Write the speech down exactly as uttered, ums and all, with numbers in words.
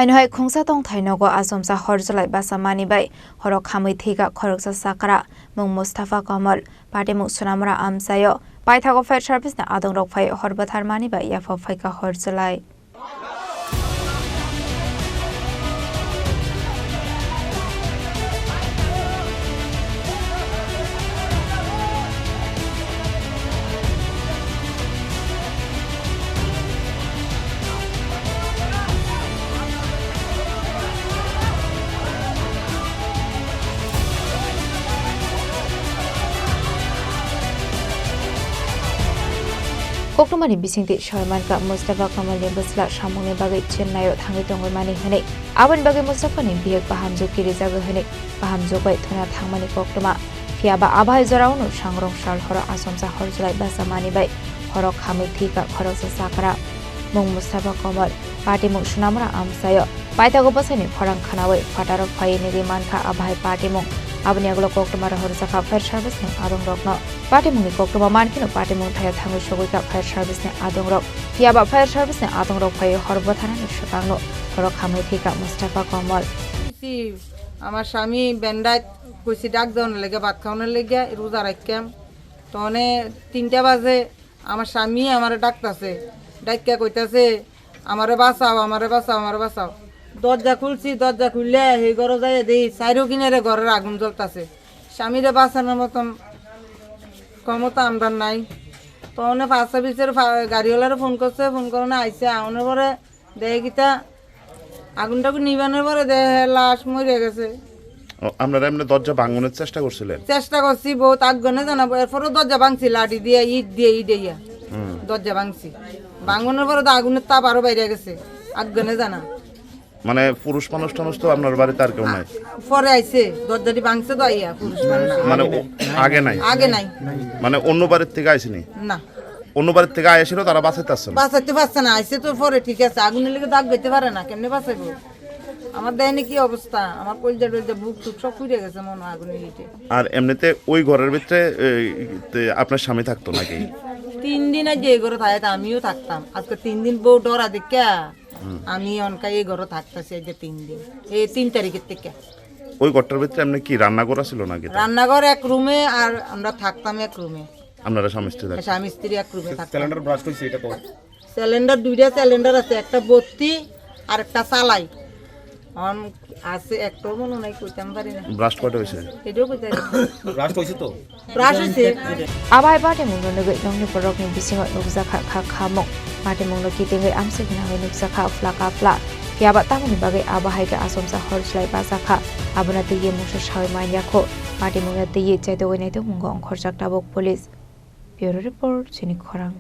Aino hai khungsa tongthai nogo achomsa hor chwlai basa mani bai horo khamwi thwikha khoroksa chakra, mung Mustafa Kamal, patimung Sonamura amchaio. Paithago fire service ni adongrok phai hor bwthar mani bai yaphao phaikha hor chwlai. Koktwmani bisingtwi sawi mankha Mustafa Kamalni bwsla samungni bagwi Chennai-o thangwi tongwi mani hwnwi. Aboni bagwi Mustafa ni bihik bahamjwk kirijago hwnwi bahamjwk bai thwna thangmani koktwma. Phiya ba a bahai jorao no sangrong sal horo achomsa hor chwlai basa mani bai horo khamwi thwikha khoroksa chakra. Mung Mustafa Kamal, patimung Sonamura amchaio. Paithago bwsaini khorang khwnawi phataro phaiwi nigwi mankha a bahai patimung. Aboni yagulo koktwma rohorjakha fire service ni adongrokno. Patimungni koktwma mankheno patimung thaya thangwi sogwikha fire service ni adongrok. Phiya ba fire service ni adongrok phaiwi hor bwtharani swkangno horo khamwi thwikha Mustafa Kamal. Si, আমার স্বামী বেন্ডায় কইছি ডাক দেওয়ার লেগে, ভাত খাওয়ানোর লেগে, রোজা রাখতাম। তনে তিনটা বাজে আমার স্বামী আমারে ডাকতাছে, ডাকিয়া কইতাছে, "আমারে বাঁচাও, আমারে বাঁচাও, আমারে বাঁচাও।" দরজা খুলছি, দরজা খুললে এই ঘরে যাইয়া দেখি চাইরো কিনারে ঘরের আগুন জ্বলতাছে। স্বামীরে বাঁচানোর মতন ক্ষমতা আমরার নাই। তনে ফায়ার সার্ভিসের ফা-, গাড়িওয়ালারে ফোন করছে, ফোন করানো আইছে, আউনের পরে দেখে কিতা আগুন টাগুন নিবানোর পরে দেখে লাশ মরে গেছে। ও, আপনারা এমনি দরজা ভাঙনের চেষ্টা করছিলেন? চেষ্টা করছি বহুত, আগুনে জানা, এরপরও দরজা ভাঙছি লাঠি দিয়ে, ইট দিয়ে, ইট দিয়ে। হুম। দরজা ভাঙছি। ভাঙনের পরে তো আগুনের তাপ আরো বাইরে গেছে, আগুনে জানা। মানে পুরুষ মানুষ টানুষ তো আপনার বাড়িতে আর কেউ নাই? পরে আইছে, দরজাটি ভাঙছে তো আইয়া, পুরুষ মানুষ। মানে ও-, আগে নাই? আগে নাই। মানে অন্য বাড়ির থেকে আইসেনি? না। অন্য বাড়ির থেকে আইসেনি, তারা বাঁচাইতে পারছে না? বাঁচাইতে পারছে না, আইসে তো পরে ঠিক আছে, আগুনের লেগে দাগ দিতে পারে না, কেমনে বাঁচাইবো? আমার দেয়নি কি অবস্থা, আমার কলজা টলজা বুক টুক সব পুড়ে গেছে মনে হয় আগুনের হিটে। আর এমনিতে ওই ঘরের ভিতরে, এই, তে আপনার স্বামী থাকতো নাকি? তিন দিন আগে এই ঘরে থাকে, তা আমিও থাকতাম। আজকে তিন দিন বউ ডরা দেখে হুম। আমি অনকা এই ঘরে থাকতেছি এই যে তিন দিন, এই তিন তারিখের থেকে। ওই ঘরটার ভিতরে এমনি কি রান্নাঘর ছিল নাকি? রান্নাঘর এক রুমে আর আমরা থাকতাম এক রুমে। আপনারা স্বামী স্ত্রী থাকতেন? স্বামী স্ত্রী এক রুমে থাকতাম। সিলিন্ডার ব্রাস্ট হয়েছে এটা তো? সিলিন্ডার, দুইটা সিলিন্ডার আছে, একটা ভর্তি আর একটা চালাই। অন আছে, একটাও মনে নাই, কইতাম পারি না। ব্রাস্ট কয়টা হয়েছে? এটাও কইতাম পারি না। ব্রাস্ট হয়েছে তো? Brush se. Abai patimung no nugwi nongni borokni bisingo nukjakha kha khamung. Patimung no kitingwi amsik nangwi nukjakha phlaka phla. Phiya ba tamoni bagwi abo hai khe achomsa hor chwlai bajakha. Abono twiwi mungsa sawi manya kho. Patimung no twiwi chaitogwi naitokmungo ongkhorjak tabuk police. Bureau report, chini khorang.